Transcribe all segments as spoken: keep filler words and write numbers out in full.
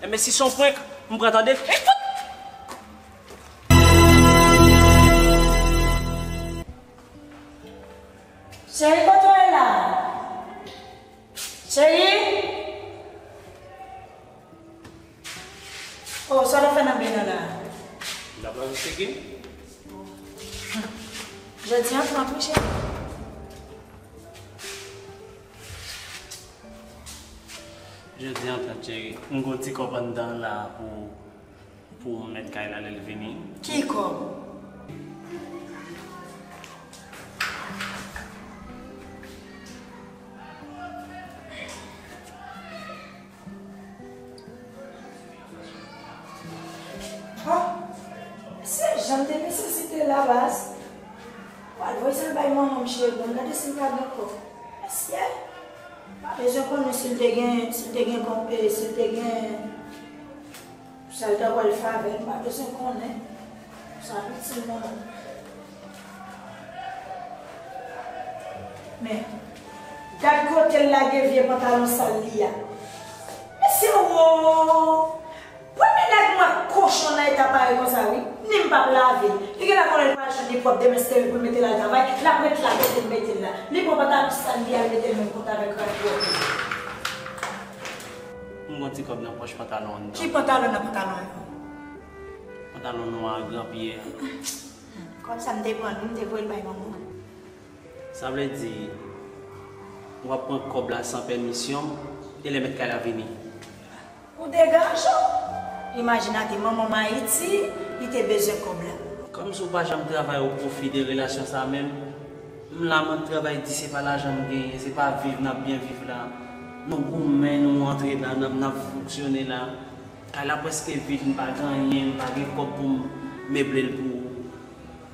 Enben, si se yon prank, m pran tande. Cheri, kote w ye la? Cheri? Oh, sa w ap fè nan beny nan la? M t ap lave figi m. Jodi an, pran tou, cheri. Jodi an, tante cheri, m gon ti kòb anndan la pou, pou mèt kay la lè l vini. Ki kòb? Oh, se jan m te nesesite la, baz. W al voye sa bay manman m, cheri, bon, gade si m ka gen kòb. Mesye, pa bezwen konnen si l te gen, si l te gen konpe, si l te gen, sa l ta pral fè avè l, m pa bezwen konnen. Sa itil mwen. Men, gad kote l lage vye pantalon sal li a. Mesye, wo! Premye nèg m wè kochon nan eta parèy konsa, wi. Ni m p ap lave l. Li genlè konnen l pral jwenn li pwòp demen, se te pou l mete l al travay, l ap ret la kote m mete l la. Li pran pantalon sal li al mete l menm kot avèk rad pwòp li. M gon ti kòb nan pòch pantalon an. Ki pantalon nan pantalon an? Pantalon nwa a, gran pyè a. Kòb sa m te pran l, m te voye l bay manman. Sa vle di, w ap pran kòb la san pèmisyon m, e lè mèt kay la vini? Ou degaje w! Imajine, manman m Ayiti, li te bezwen kòb la. Kòmsi w pa janm travay o pwofi de relasyon sa menm, m la m ap travay di se pa lajan m genyen, se pa viv n ap byen viv la. Nou goumen, nou antre la, n ap, n ap fonksyone la. Kay la prèske vid, m pa gen anyen, m pa gen kòb pou m meble l pou ou.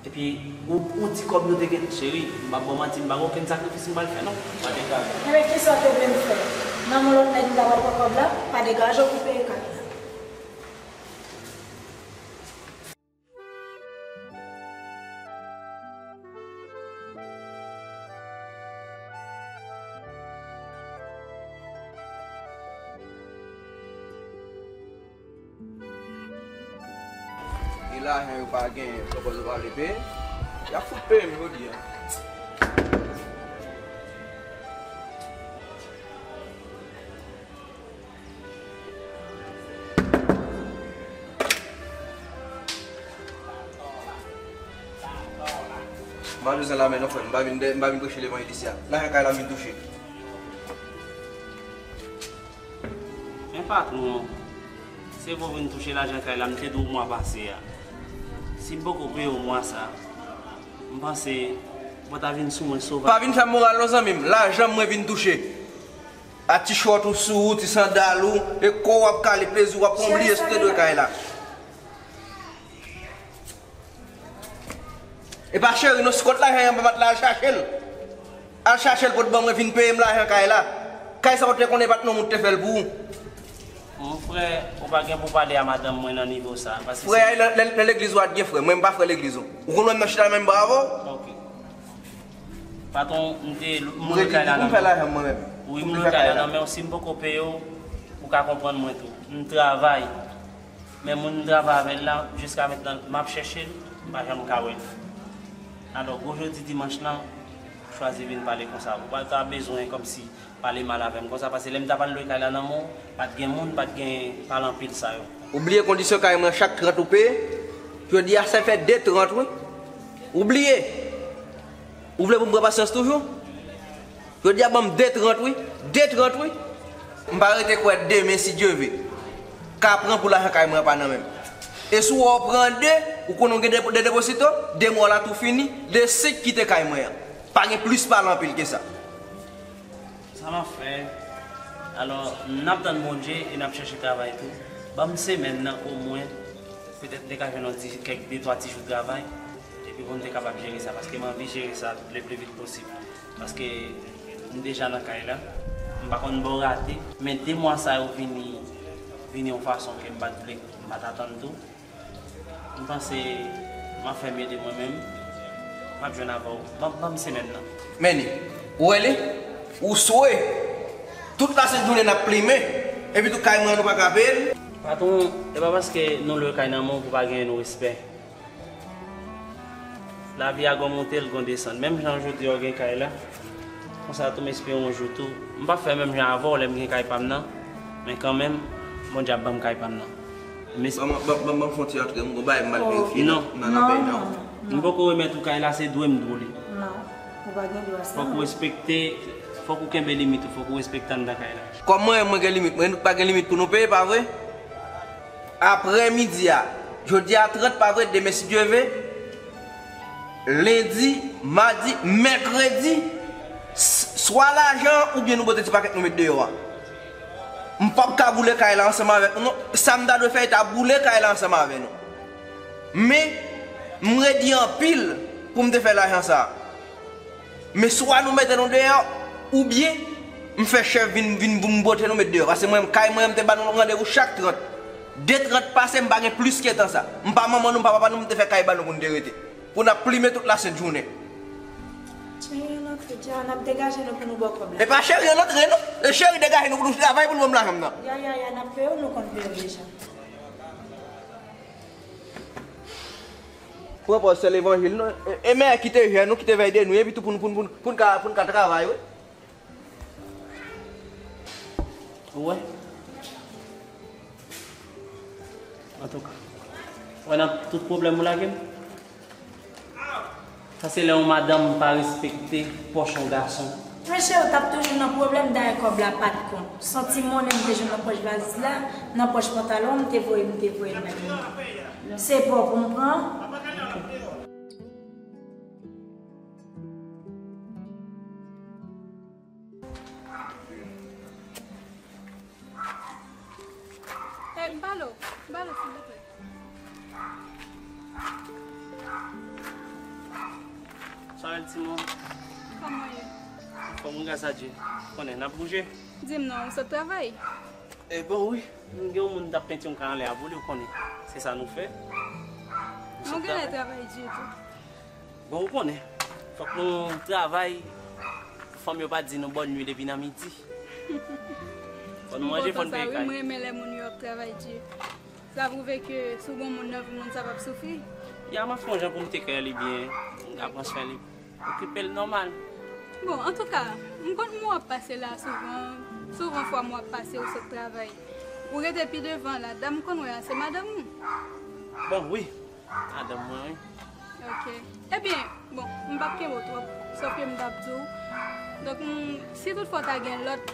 Epi, ou, ou di kòb nou te gen, cheri, m p ap ba w manti, m pa gen okenn sakrifis m pral fè non. Pa degaje. Enben, kisa w te vle m fè? Nonm yon lòt nèg m ta pral pran kòb la, pa degaje w pou peye kay la. E lajan yo pa genyen, pwopòz yo pa vle peye. Y ap fout peye m jodi a. M pa bezwen la men non frè m, m pa vin, m pa vin preche levanjil isi a. Lajan kay la m vin touche. Men patwon, se pou w vin touche lajan kay la, m te di w mwa pase a. Si m poko peye w mwa sa, m panse ou pa ta vin sou mwen sovaj. Pa vin fè m moral non zanmi m, lajan m mwen vin touche. A ti chòt ou sou ou, ti sandal ou, e kò w ap kale plezi w ap pran, bliye si w te dwe kay la. E pa cheri non, si kot lajan an pa t la, al chache l. Al chache l pot ban mwen, vin peye m lajan kay la. Kay sa w te konnen pa t nonm ou te fè l pou ou. Mon frè, ou pa gen pou pale a madanm mwen nan nivo sa, paske frè, lè, lè, lè legliz ou a t gen frè, mwen m pa frè legliz ou. Ou konn wè m nan chita menm bra avè w? Ok. Patwon, m te, m loue kay la nan men w. Wi, m loue kay la nan men w. Si m poko peye w, ou ka konprann mwen tou. M travay. Men moun m travay avè l la, jiska mentnan, m ap chèche l, m pa janm ka wè l. Alò, gwo jodi dimanch lan, ou chwazi vin pale konsa. Ou pa ta bezwen kòmsi pale mal avè m konsa, paske lè m ta pral loue kay la nan men w, pa t gen moun, pa t gen pale anpil sa yo. Ou bliye kondisyon kay mwen chak trant ou peye? Jodi a, sa fè de trant, wi. Ou bliye? Ou vle pou m pran pasyans toujou? Jodi a, ban m de trant, wi. De trant, wi. M pa rete kwè demen, si Dye ve, ka pran pou lajan kay mwen an pa nan men m. E si w wè w pran de, ou konnen w gen de, de deposito, de mwa w la tou fini, de senk kite kay mwen an. Pa gen plis pale anpil ke sa. Sa m ap fè? Alò, n ap tann Bondye e n ap chèche travay tou. Ban m semèn nan omwen, petèt m te ka jwenn yon ti, kèk de twa ti jou travay, epi pou m te kapab jere sa, paske m anvi jere sa le plus vite possible. Paske m deja nan kay la, m pa konn bò rate, men de mwa sa yo vini, vini yon fason ke m pa t vle, m pa t atann tou. M panse m ap fè mye de mwen menm. M ap jwenn avè w. Ban, ban m semèn nan. Men li. Ou wè li? Ou swe. Tout lasent jounen n ap plimen. Epi tou kay mwen an nou pa ka peye l. Patwon, e pa paske nou lwe kay nan men w pou pa genyen nou respè. Lavi a gon monte, l gon desann. Menm jan jodi a w gen kay la, konsa tou m espere yon jou tou. M p ap fè menm jan avè w lè m gen kay pa m nan, men kanmenm, Bondye ap ban m kay pa m nan. M esp- Ban m, ban, ban, ban m fè yon ti antre, m gon bagay m mal verifye nan, nan, nan peyi nan. M poko remèt ou kay la, se dwe m dwe w li. Non, ou pa gen dwa sa. Fòk ou respekte, fòk ou kenbe limit ou, fòk ou respekte anndan kay la. Kòm mwen, mwen gen limit, mwen, nou pa gen limit pou nou peye, pa vre? Aprè midi a, jodi a trant, pa vre, demen, si Dye ve, lendi, madi, mèkredi, s- swa lajan oubyen nou pote ti pakèt nou met deyò a. M p ap ka boule kay la ansanm avèk nou, non. Sa m ta dwe fè, e ta boule kay la ansanm avè nou. Men, m redi anpil pou m te fè lajan sa a. Men swa nou mete nou deyò, oubyen m fè chèf vin, vin pou m pote nou met deyò. Paske mwen, kay mwen, m te ba nou randevou chak trant. De trant pase, m pa gen plis ke tan sa. M pa manman nou, m pa papa nou, m te fè kay ba nou pou n te rete. Pou n ap plimen tout lasent jounen. Cheri, antre, Dja, n ap degaje nou pou nou ba w kòb la. E pa cheri, antre, non. E cheri, degaje nou pou nou travay pou nou ban m lajan m nan. Ya, ya, ya, n ap peye w, nou konn peye w deja. Pran pòz sè levanjil, non. E, e mè ki te jèn, nou ki te vèy de nou, epi tou pou n, pou n, pou n, pou n ka, pou n ka travay, wi. Ou wè? Antouka, ou wè nan tout pwoblèm ou lage m? Sa se lè yon madanm pa respekte pòch yon gason. Men cheri, w t ap toujou nan pwoblèm, dayè kòb la pa t kont. S on ti monnen m te jwenn nan pòch valiz la, nan pòch pantalon, m te voye, m te voye l nan men w. Se pa w pou m pran. Ey, m pale w, m pale w, silvouplè. Sa w ye, timoun? Kòman w ye? Anfòm, wi, gras a Dye. Konnen, n ap bouje. Di m non, ou sot travay? E bon, wi. M gen yon moun m t ap penti yon kay anlè a pou li, ou konnen. Se sa nou fè. Nou sot travay. Ou genlè travay di tou. Bon, ou konnen, fòk nou travay pou fanm yo pa di nou bòn nwi depi nan midi. Fò nou manje, fò nou peye kay. M kontan sa, wi, m renmen lè moun yo ap travay di. Sa pwouve ke si w gon moun nan vi w, moun sa p ap soufri. Ya, m ap fè yon jan pou m teke li byen, m ka pran swen li, okipe l nòmal. Bon, antouka, m konn m w ap pase la souvan, souvan fwa m w ap pase ou sot travay. Ou rete pi devan la, dam m konn wè a, se madanm ou? Bon, wi. Madanm mwen, wi. Ok. Ebyen, bon, m p ap kenbe w twòp, sòf ke m t ap di w. Donk, m, si toutfwa w ta gen lòt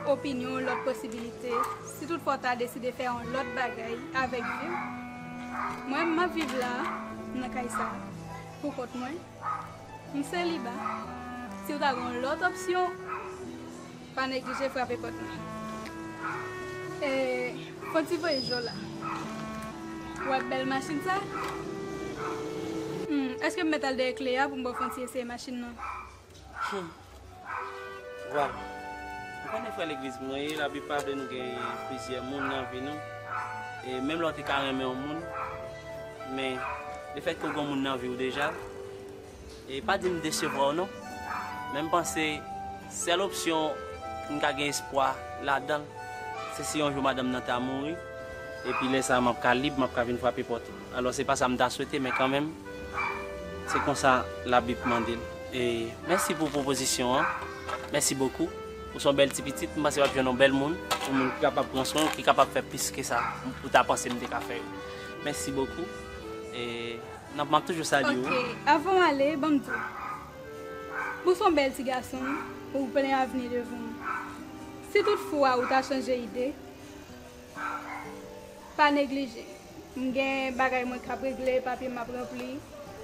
opinyon, lòt posibilite, si toutfwa w ta deside fè yon lòt bagay avèk vi w, mwen, m ap viv la, nan kay sa a, pou kont mwen. M seliba. Si w ta gen yon lòt opsyon, pa neglije frape pòt mwen. E, fon ti voye je w la. W wè bèl machin sa? Hmm, èske m mèt al dèyè kle a pou m ba w fon ti eseye machin nan? Hmm. Vwala. Ou konnen frè legliz mwen ye, Labib pa vle nou gen plizyè moun nan vi nou. E menm lè w te ka renmen yon moun, men lefètke w gen yon moun nan vi w deja, e pa di m desevwa w non. Men m panse sèl opsyon m ka gen espwa ladan l, se si yon jou madanm nan ta mouri, epi lè sa a m ap ka lib, m ap ka vin frape pòt ou. Alò, se pa sa m ta swete, men kanmenm, se konsa Labib mande l. E mèsi pou pwopozisyon an. Mèsi bokou. Ou se yon bèl ti pitit. M panse w ap jwenn yon bèl moun. Yon moun ki kapab pran swen w, ki kapab fè plis ke sa ou ta panse m te ka fè yo. Mèsi bokou. E n ap, m ap toujou salye w. Ok, avan w ale, ban m di w. Ou se yon bèl ti gason, ou plen avni devan w. Si toutfwa ou ta chanje ide, pa neglije. M gen bagay mwen k ap regle, papye m ap ranpli.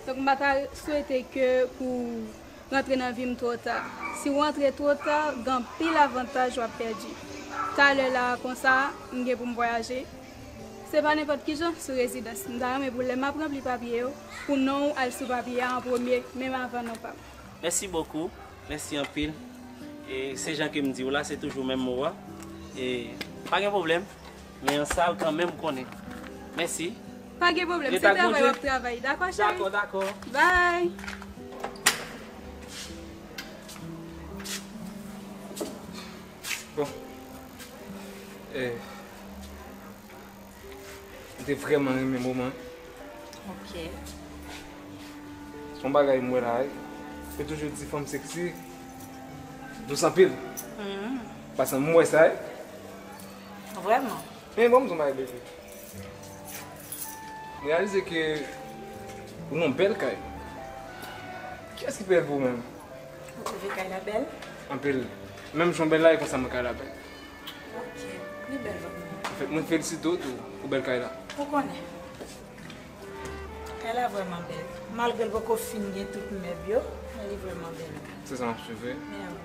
Donk, m pa ta swete ke pou w rantre nan vi m twò ta. Si w rantre twò ta, gen anpil avantaj w ap pèdi. Talè la a konsa, m gen pou m vwayaje. Se pa nenpòt ki jan, sou rezidans. M ta renmen pou lè m ap ranpli papye yo, pou non w al sou papye a an premye, menm avan non pa m. Mèsi bokou. Mèsi anpil. E se jan ke m di w la, se toujou menm mo a. E pa gen pwoblèm. Men an sa kanmenm konnen. Mèsi. Pa gen pwoblèm. Se travay w ap travay. Dakò, cheri? Dakò, dakò. Bye. Bon. E, Te vrèman renmen moman. Ok. Se yon bagay m wè la, wi. Yo toujou di fanm seksi, dous anpil. Mhm. Paske m wè sa, wi. Vrèman. Men bon, m di yon bagay, bebe. M reyalize ke ou nan yon bèl kay. Kiyès ki pi bèl pou ou menm? Ou twouve kay la bèl? Anpil. Menm jan w bèl la, e konsa mwen kay la bèl. Ok, li bèl vrèman. Anfèt, mwen felisite w tou pou bèl kay la. Ou konnen. Kay la vrèman bèl. Malgre l poko fin gen tout mèb yo, men li vrèman bèl. Se sa m ap swete. Men wi.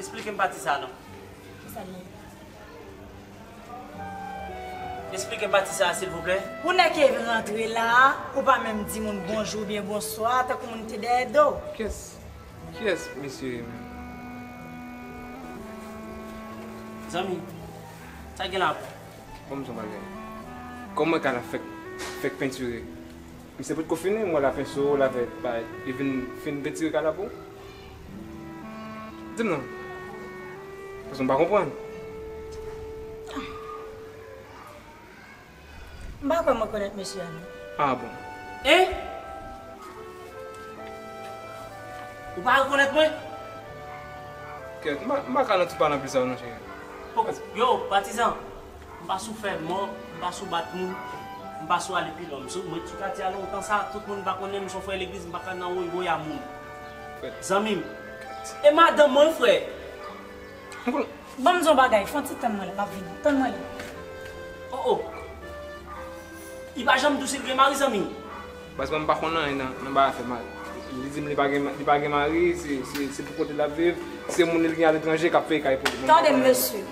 Esplike m pati sa a non. Kisa l ye? Esplike m pati sa a, silvouplè. Ou nèk e rantre la, ou pa menm di moun bonjou oubyen bonswa, tankou moun te dèyè do w. Kiyès? Kiyès mesye ye menm? Zanmi, sa gen la? Ban m di yon bagay. Kòm mwen ka la fèk, fèk pentire. Misye potko fini, m wè l ap penso, l ap fè bagay. Li vin fin pentire kay la pou ou? Di m non. Paske m pa konprann. M pa kwè m rekonèt mesye a non. Ah bon. Hein? Ou pa rekonèt mwen? Kèt, m pa, m pa ka nan ti pale anpil sa yo non, cheri. Poko. Yo, patizan, m pa sou fè mò, m pa sou bat moun, m pa sou ale pi lwen. M sou, m ret sou katye a lontan sa, tout moun pa konnen m, m se yon frè legliz, m pa ka nan woywoy a moun. Frè. Zanmi m. E madanm mwen, frè. Ban m di yon bagay, fè yon ti tann mwen la, m ap vini. Tann mwen la. Oh, oh. Li pa janm di w si l gen mari, zanmi. Paske m pa konn anyen nan, nan bagay afè mari. Li di m li pa gen, li pa gen mari, se, se, se pou kote l ap viv, se moun li gen aletranje k ap peye kay pou li. Mwen pa konn anyen. Tande, mesye.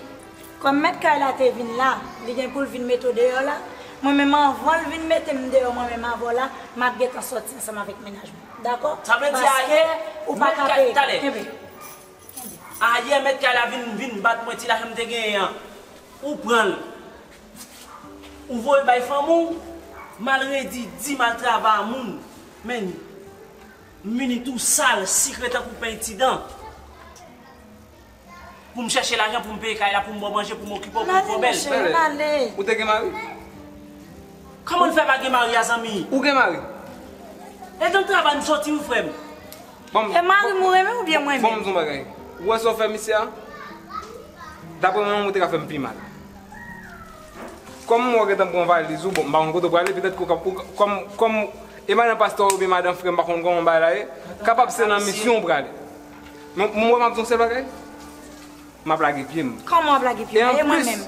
Kòm mèt kay la te vin la, li gen pou l vin mete w deyò la. Mwen menm, anvan l vin mete m deyò, mwen menm avè w la, m ap gentan sòti ansanm avèk mennaj mwen. Dakò? Sa vle di a, paske ou pa ka peye. Kenbe. Ayè, mèt kay la vin, vin bat mwen, ti lajan m te genyen an. Ou pran l. Ou voye bay fanmi w, m al redi, di m al travay a moun. Men, m vini tou sal, sikre tankou peny ti dan. Pou m chèche lajan, pou m peye kay la, pou m ba w manje, pou m okipe w, pou m fè w bèl. N ale, mesye, n ale. Ou te gen mari? Kòman l fè pa gen mari a, zanmi? Ou gen mari? E nan travay m sòti wi, frè m. Bon, e mari m ou renmen oubyen mwen menm? Bon, m di yon bagay. Ou wè sa w fè misye a? Daprè mwen menm, ou te ka fè m pi mal. Kòm mwen gentan pran valiz ou, bon, m pa konn kote w prale, petèt ke w ka, ou ka, kòm, kòm e madan pastè w oubyen madan frè m, m pa konn kòman bagay la ye, kapab se nan misyon w prale. Men, mwen, m ap di yon sèl bagay, m ap lage pye m. Kòman w ap lage pye w? E anplis,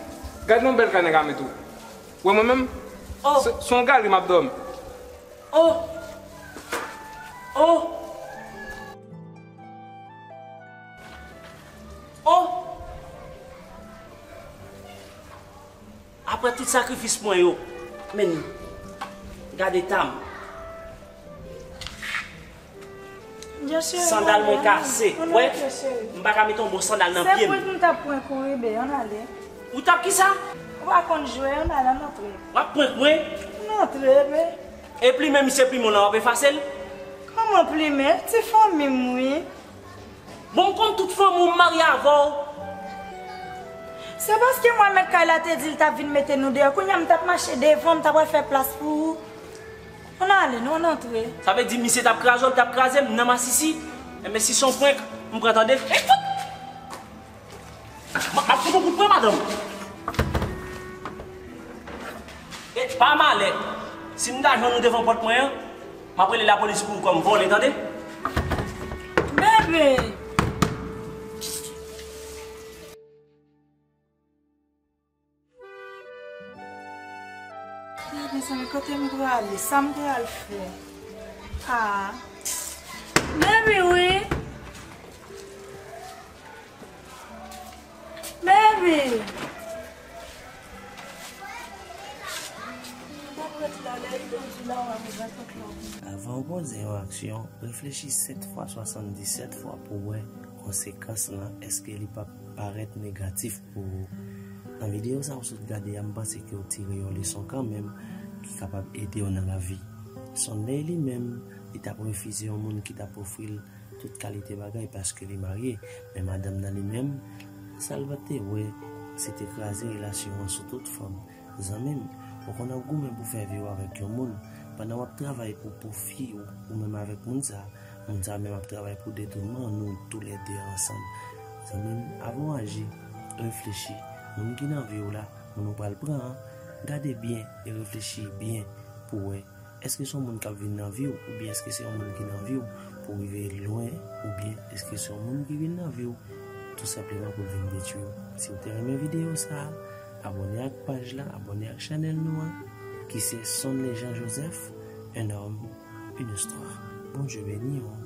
gade yon bèl kay nèg la mete w. Wè mwen menm? Oh. Se, se yon galri m ap dòmi. Oh! Oh! Oh! Apre tout sakrifis mwen yo, men gade eta m. Sandal mwen kase. Wè, m pa ka mete yon bon sandal nan pye m. Se prank m t ap prank ou wi, be, ann ale. Ou t ap kisa? Ou pa konn jwe, ann ale, ann antre. W ap prank mwen? Ann antre, be. E plimen misye plimen w lan, w ap efase l? Kòman plimen? Ti fanmi m wi. Bon, m konn tout fanmi w, m marye avè w. Se paske mwen mèt kay la te di l t ap vin mete nou deyò. Kounye a m t ap mache devan, m t ap al fè plas pou ou. Ann ale, non, ann antre. Sa vle di misye t ap kraze w, l t ap kraze m nan masisi. Enben, si se yon prank, m pran tande. Ey, fout! M, m ap fout ou kout pwen, madanm. E pa malè. Si m ta jwenn ou devan pòt mwen an, m ap rele lapolis pou ou kòm vòlè, tande? Bebe! Gade sa, men kote m prale, sa m pral fè? Ah. Baby, wi. Baby. Ou t ap ret la, lè li pèdi la, w ap ret la. Avan w poze yon aksyon, reflechi sèt fwa swasanndisèt fwa pou w wè konsekans lan, èske li p ap parèt negatif pou ou. Nan videyo sa w sot gade a, m panse ke w tire yon leson kanmenm ki kapab ede w nan lavi. Sunday li menm, li t ap refize yon moun ki t ap ofri l tout kalite bagay paske li marye. Men madanm nan li menm, sa l pa t te wè, se te kraze relasyon an sou tout fòm. Zanmi m, ou konn ap goumen pou fè vi w avèk yon moun, pandan w ap travay pou pwofi w, ou menm avèk moun sa, moun sa menm ap travay pou detounman nou toulède ansanm. Zanmi m, avan w aji, reflechi. Moun ki nan vi w la, moun ou pral pran an, gade byen e reflechi byen pou wè, èske se yon moun k ap vin nan vi w, oubyen èske se yon moun ki nan vi w pou rive lwen, oubyen èske se yon moun ki vin nan vi w tou senpleman pou l vin detwi w. Si w te renmen videyo sa a, abòne ak paj la, abòne ak chanèl nou an, ki se Sonley Jean Joseph, un homme, une histoire. Bondye beni w.